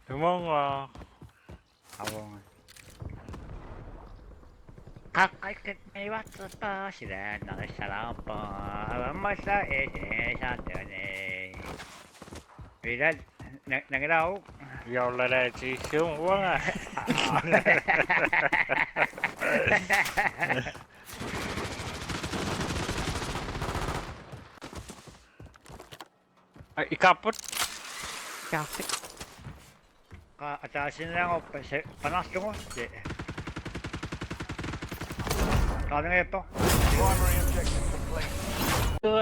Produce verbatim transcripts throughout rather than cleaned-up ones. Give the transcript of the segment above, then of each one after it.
Tumonga. Avonga. Qaqqakkit mivatserpa silaannarissalaarpa avammassa eesaatuni. Ilal nangilaau. Jollalaatiissuunga. Ai, ikaapput. Ikaapput. Qa ataasinnaanngorpa se panarlugu se. Qaanangaappa. Primary objective complete.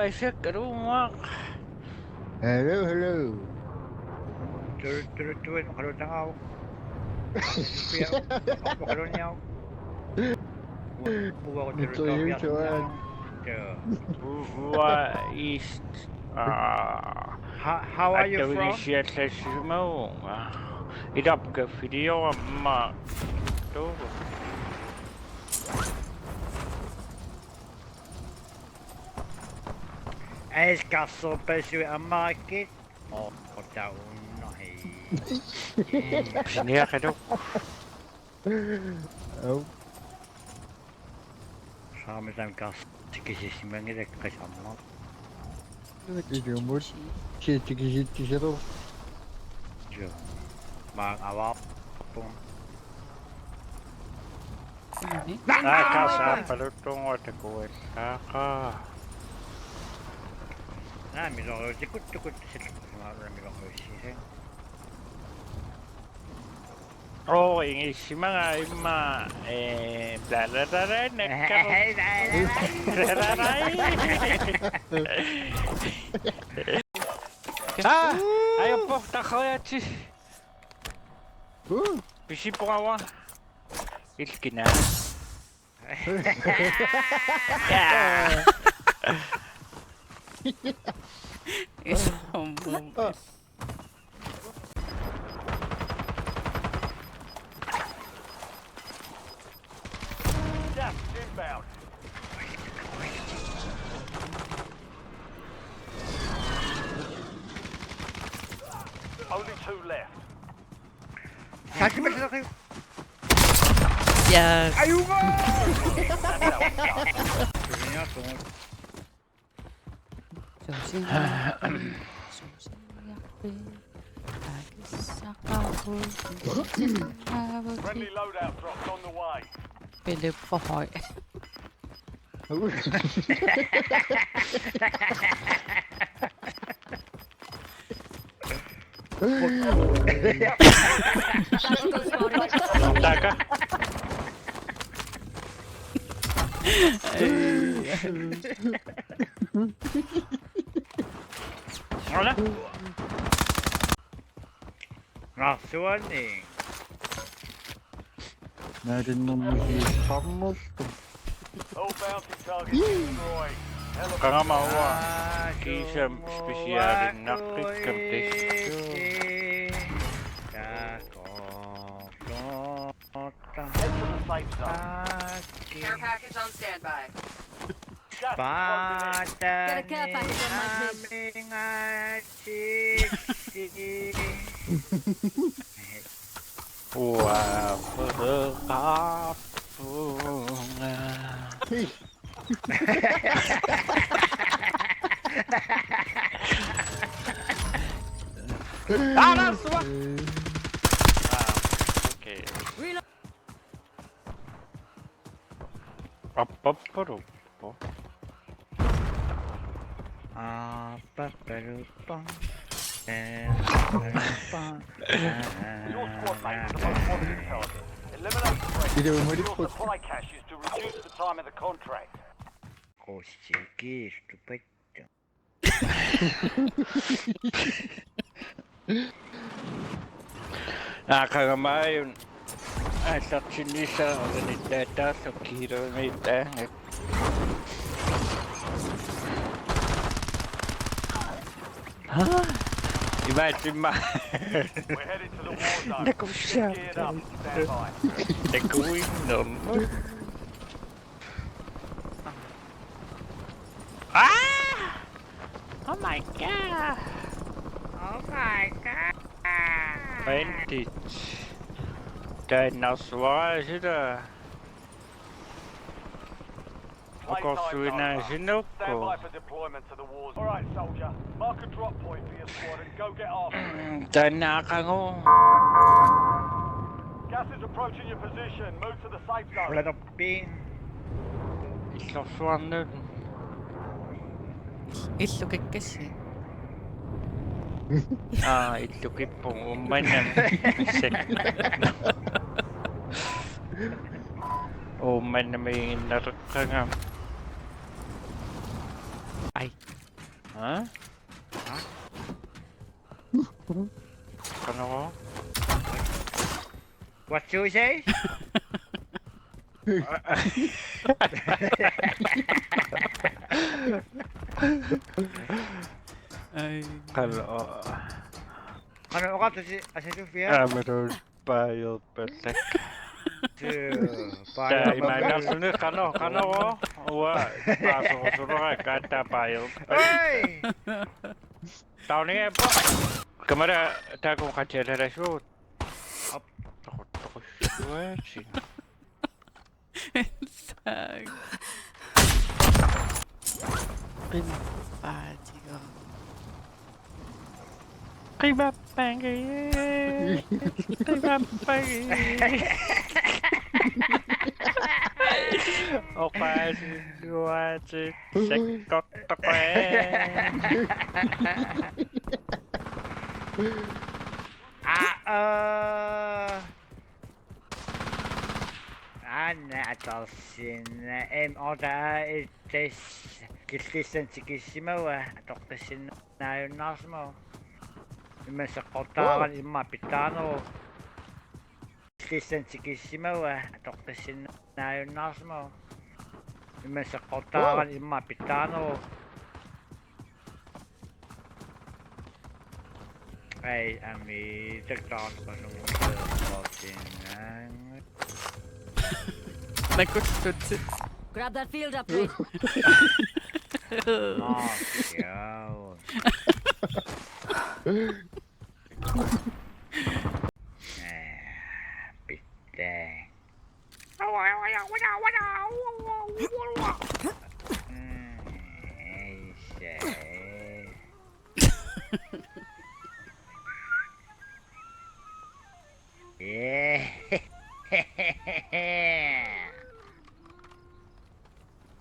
Isaac, aluumaaq. Hello, hello. Turu, turu, turu, qalutangaau. Qalutangaau. Mitsuyu Joan. Uwa East. Ah. How, how are you from? Attavilishiallassimavunga. Ilapka video amma. Tu. Ais kassorpasui ammakkit. Oh, taunno hei. Pisiniaqalu. Au. Saamitam kas tikisissimanngilakka samma. Ilumut. Sitikisitsiseru. Jo. Maanga avaarpunga. Aa, kaasa paluttungo takuallaaqaa. Naa, milorujussuaq tikut tikut sillu. Naa, milorujussuaq. Oo, ingissimanga imma, eh, bla, bla, bla, bla, nakkaru. Bla, bla, bla. Aa, ajuppoq, taqariaatsit. Uh. Pisipoq uanga. Ilkina. Jaa. Isommu. Gas inbound. Only two left. Yes. Ayuga! Friendly loadout drops on the way. Pilippohoi. Taka. Hola. Ngarsuani. Naarinnermisiisarnertum. All bounty targets destroyed. Qangama uanga kiisami specialinnaqqikkamik tassu. Head to the safe zone. Care package on standby. Got a care package on my way. Uaveqapunga. Ah, that's what. Ah, okay. Up, up, up, up. Ah, pa, pa, ru, pa. Eh, pa, ru, pa. Your squad mate is the most wanted target. Eliminate the threat. Your supply cache is to reduce the time of the contract. Kosiki, stupid. Aqagamaajun aallartinnissaa orinittaataarlu kiilerimiittaanngak. Haa? Imaattumma. We're headed to the war zone. Nakussaap. Get geared up. Stand by. Nakuinnermut. Ah! Oh my god! Oh my god! Bandit. Taanna arsuaraasila. Okorsuinaasinukku. Stand by for deployment to the wars. All right, soldier. Mark a drop point for your squad and go get after it. Taanna aqagu. Gas is approaching your position. Move to the safe zone. Ulatorpiin. Illorsuarnut. Illukikkassi. Aa, illukippoq uummannami. Uummannamiiginnaleqqaanga. Ai. Haa? Haa? Qanoq? What you say? Ai. Qanoq? Qanoq oqartusi, Asa Sofia? Aamaluu paajerpallak. Tuu, taa paajerpallak. Imaannarsuni qanoq, qanoq? Uanga paaserusulerakku aatsaat paajerpallak. Hei! Tauniappa. Kamera taakku qatialalasuut. Op. Toqu-, toqussuaasi. Saak. Qimappaatiga. Qimappagi. Qimappagi. Oqaasinnuatit sakkortoqaa. Aa, aa. Aana atorsinna. Em, oota, aa, ittasi. Killissan tikissimavaa. Atoqqissinnaajunnaarsimavoq. Imma seqqortaarani, imma pitsaaneruvoq. Killissan tikissimavaa. Atoqqissinnaajunnaarsimavoq. Imma seqqortaarani, imma pitsaaneruvoq. Ai, ami, tak taas pasunguuteerpoortinnaanngui. Nakuttut. Grab that field upgrade. Maa, jaa. Pitää.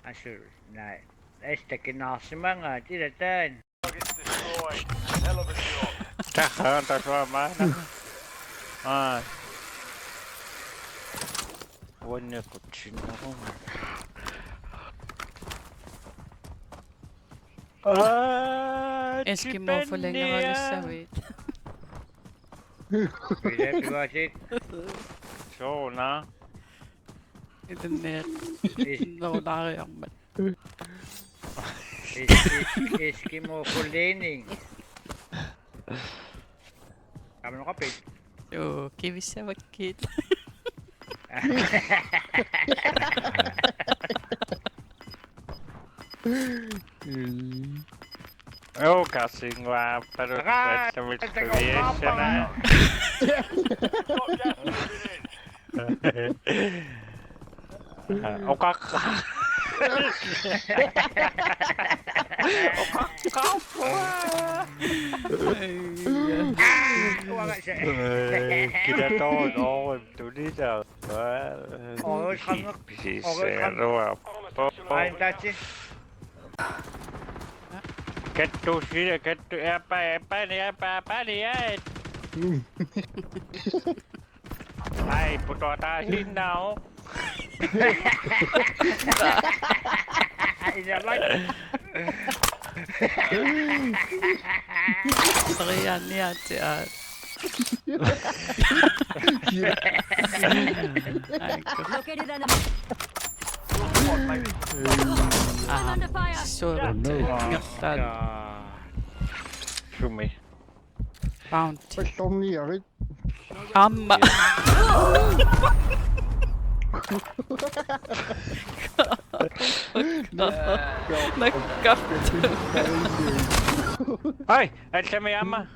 Asu, na, esta kinaarsimangaat ila taanna. Target destroyed. Hell of a job. Taha, tasua maana. Aa. Uanni kutsinnaru. Aa, Eskimo tipannia. Forlængeralissavit. Pilapivasit. Sooruna. Itanniat. Is- Noolaariarmat. Es-, es-, Eskimo forlængning. Kamanoqapit. Joo, kivissavakkit. Mm. Joo, kasinguaappalu. Raa, allamut takumaappa. Quizzina. Oqaqqa. Oqaqqaarpua. Uanga se. Ee, kidatoon oorip tulita. Oorip qanneq. Pisisseruarpoq. Ain tachi. Kattu sila, kattu, eappa, eappa, eappa, eappa, eappa. Ai, putoataasiinnaavoq. Ila vai. Toriaanniaatsi aat. Ai, ku- Located enemy. Aa, under fire. Suurat. Oh, no. Ngerlaat. Sumi. Bounty. Pallorniarit. Aamma. Nakkartu. Ai, allami aamma.